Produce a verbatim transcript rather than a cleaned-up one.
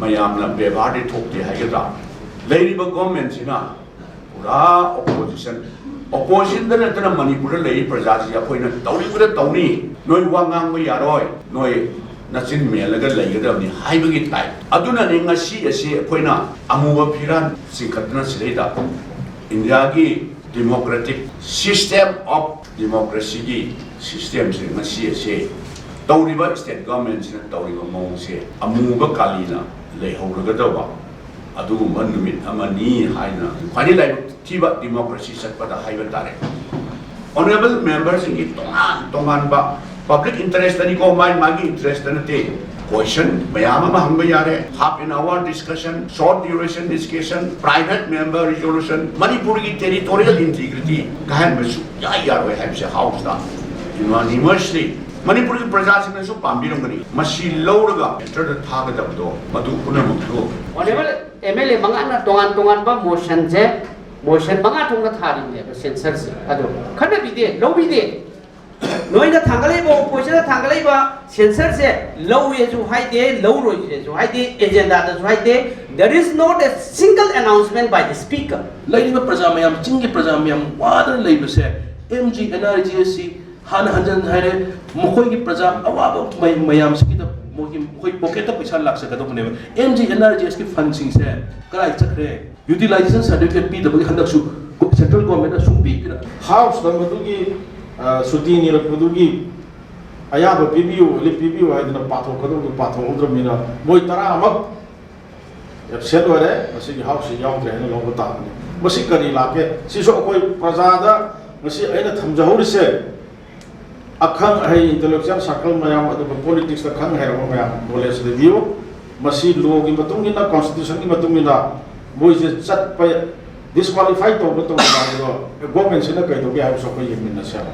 ꯃꯌꯥꯝꯅ ꯕꯦꯕꯥꯔꯗꯤ ꯊꯣꯛꯇꯦ ꯍꯥꯏꯒꯗ꯭ꯔꯥ? ꯂꯩꯔꯤꯕ ꯒꯣꯔꯃꯦꯟꯁꯤꯅ ꯄꯨꯔꯥ ꯑꯣꯄꯣꯖꯤꯁꯟ, ꯑꯣꯄꯣꯖꯤꯁꯟꯗ ꯅꯠꯇꯅ ꯃꯅꯤꯄꯨꯔꯗ ꯂꯩꯔꯤꯕ ꯄ꯭ꯔꯖꯥꯁꯤ ꯑꯩꯈꯣꯏꯅ ꯇꯧꯅꯤꯡꯕꯗ ꯇꯧꯅꯤ, ꯅꯣꯏ ꯋꯥ ꯉꯥꯡꯕ ꯌꯥꯔꯣꯏ, ꯅꯣꯏ ꯅꯆꯤꯟ ꯃꯦꯜꯂꯒ ꯂꯩꯒꯗꯕꯅꯤ ꯍꯥꯏꯕꯒꯤ ꯇꯥꯏꯞ꯫ ꯑꯗꯨꯅꯅꯤ ꯉꯁꯤ ꯑꯁꯤ ꯑꯩꯈꯣꯏꯅ ꯑꯃꯨꯕ ꯐꯤꯔꯥꯟ ꯆꯤꯡꯈꯠꯇꯅ ꯁꯤꯗꯩꯗ ꯏꯟꯗꯤꯌꯥꯒꯤ democratic system of democracyꯒꯤ systemꯁꯦ ꯉꯁꯤ ꯑꯁꯦ ꯇꯧꯔꯤꯕ state governmentꯁꯤꯅ ꯇꯧꯔꯤꯕ ꯃꯑꯣꯡꯁꯦ ꯑꯃꯨꯕ ꯀꯥꯂꯤꯅ ꯂꯩꯍꯧꯔꯒꯗꯕ ꯑꯗꯨꯒꯨꯝꯕ ꯅꯨꯃꯤꯠ ꯑꯃꯅꯤ ꯍꯥꯏꯅ ꯈ꯭ꯋꯥꯏꯗꯒꯤ ꯂꯥꯏꯕꯛ ꯊꯤꯕ democracy ꯆꯠꯄꯗ ꯍꯥꯏꯕ ꯇꯥꯔꯦ꯫ Honourable memberꯁꯤꯡꯒꯤ ꯇꯣꯉꯥꯟ ꯇꯣꯉꯥꯟꯕ public interestꯅꯤꯀꯣ, ꯃꯥꯒꯤ ꯃꯥꯒꯤ interest ꯅꯠꯇꯦ꯫ Question ꯃꯌꯥꯝ ꯑꯃ ꯍꯪꯕ ꯌꯥꯔꯦ, half an hour discussion, short duration discussion, private member resolution, ꯃꯅꯤꯄꯨꯔꯒꯤ territorial integrity ꯀꯥꯏꯍꯟꯕ ꯁꯨꯡꯌꯥ ꯌꯥꯔꯣꯏ ꯍꯥꯏꯕꯁꯦ Houseꯇ unanimously ꯃꯅꯤꯄꯨꯔꯒꯤ ꯄ꯭ꯔꯖꯥꯁꯤꯡꯅꯁꯨ ꯄꯥꯝꯕꯤꯔꯝꯒꯅꯤ꯫ ꯃꯁꯤ ꯂꯧꯔꯒ centreꯗ ꯊꯥꯒꯗꯕꯗꯣ ꯃꯗꯨ ꯄꯨꯝꯅꯃꯛꯇꯨ꯫ Honourable MLA ꯃꯉꯥꯅ ꯇꯣꯉꯥꯟ ꯇꯣꯉꯥꯟꯕ motionꯁꯦ, motion ꯃꯉꯥ ꯊꯣꯛꯅ ꯊꯥꯔꯤꯕꯅꯦꯕ censureꯁꯦ꯫ ꯑꯗꯣ ꯈꯟꯅꯕꯤꯗꯦ, ꯂꯧꯕꯤꯗꯦ꯫ ꯅꯣꯏꯅ ꯊꯥꯡꯒꯠꯂꯛꯏꯕ, oppositionꯅ ꯊꯥꯡꯒꯠꯂꯛꯏꯕ censureꯁꯦ ꯂꯧꯋꯦꯁꯨ ꯍꯥꯏꯗꯦ, ꯂꯧꯔꯣꯏꯁꯦꯁꯨ ꯍꯥꯏꯗꯦ, agendaꯗꯁꯨ ꯍꯥꯏꯗꯦ꯫ There is not a single announcement by the speaker. ꯂꯩꯔꯤꯕ ꯄ꯭ꯔꯖꯥ ꯃꯌꯥꯝ, ꯆꯤꯡꯒꯤ ꯄ꯭ꯔꯖꯥ ꯃꯌꯥꯝ ꯋꯥꯗꯅ ꯂꯩꯕꯁꯦ, MGNREGSꯁꯤ ꯍꯥꯟꯅ ꯍꯟꯖꯟ ꯍꯥꯏꯔꯦ, ꯃꯈꯣꯏꯒꯤ ꯄ꯭ꯔꯖꯥ ꯑꯋꯥꯕ ꯃꯌꯥꯝꯁꯤꯒꯤꯗ ꯃꯣꯏꯒꯤ, ꯃꯈꯣꯏ pocketꯇ ꯄꯩꯁꯥ ꯂꯥꯛꯆꯒꯗꯧꯕꯅꯦꯕ꯫ MGNREGSꯀꯤ fundꯁꯤꯡꯁꯦ ꯀꯗꯥꯏ ꯆꯠꯈ꯭ꯔꯦ? Utilization certificate ꯄꯤꯗꯕꯒꯤ ꯍꯟꯗꯛꯁꯨ central governmentꯅ ꯁꯨꯡꯄꯤ ꯄꯤꯔꯛ Houseꯇ ꯃꯗꯨꯒꯤ ꯑ, ꯁꯨꯇꯤ ꯅꯤꯔꯛꯄꯗꯨꯒꯤ ꯑꯌꯥꯕ ꯄꯤꯕꯤꯌꯨ, leave ꯄꯤꯕꯤꯌꯨ ꯍꯥꯏꯗꯅ ꯄꯥꯊꯣꯛꯀꯗꯧꯗꯨ ꯄꯥꯊꯣꯛꯍꯧꯗ꯭ꯔꯕꯅꯤꯅ ꯃꯣꯏ ꯇꯔꯥꯃꯛ absent ꯑꯣꯏꯔꯦ, ꯃꯁꯤꯒꯤ Houseꯁꯤ ꯌꯥꯎꯗ꯭ꯔꯦ ꯍꯥꯏꯅ ꯂꯧꯕ ꯇꯥꯕꯅꯤ꯫ ꯃꯁꯤ ꯀꯔꯤ ꯂꯥꯛꯀꯦ? ꯁꯤꯁꯨ ꯑꯩꯈꯣꯏ ꯄ꯭ꯔꯖꯥꯗ ꯉꯁꯤ ꯑꯩꯅ ꯊꯝꯖꯍꯧꯔꯤꯁꯦ, ꯑꯈꯪ ꯑꯍꯩ intellectual circle ꯃꯌꯥꯝ, ꯑꯗꯨꯒ politicsꯇ ꯈꯪ ꯍꯩꯔꯕ ꯃꯌꯥꯝ, knowledge ꯂꯩꯕꯤꯌꯨ꯫ ꯃꯁꯤ lawꯒꯤ ꯃꯇꯨꯡ ꯏꯟꯅ, constitutionꯒꯤ ꯃꯇꯨꯡ ꯏꯟꯅ ꯃꯣꯏꯁꯦ ꯆꯠꯄ disqualify ꯇꯧꯕ ꯇꯧꯗꯕ ꯍꯥꯏꯕꯗꯣ governmentꯁꯤꯅ ꯀꯩꯗꯧꯒꯦ ꯍꯥꯏꯕꯁꯨ ꯑꯩꯈꯣꯏ ꯌꯦꯡꯃꯤꯟꯅꯁꯦꯕ꯫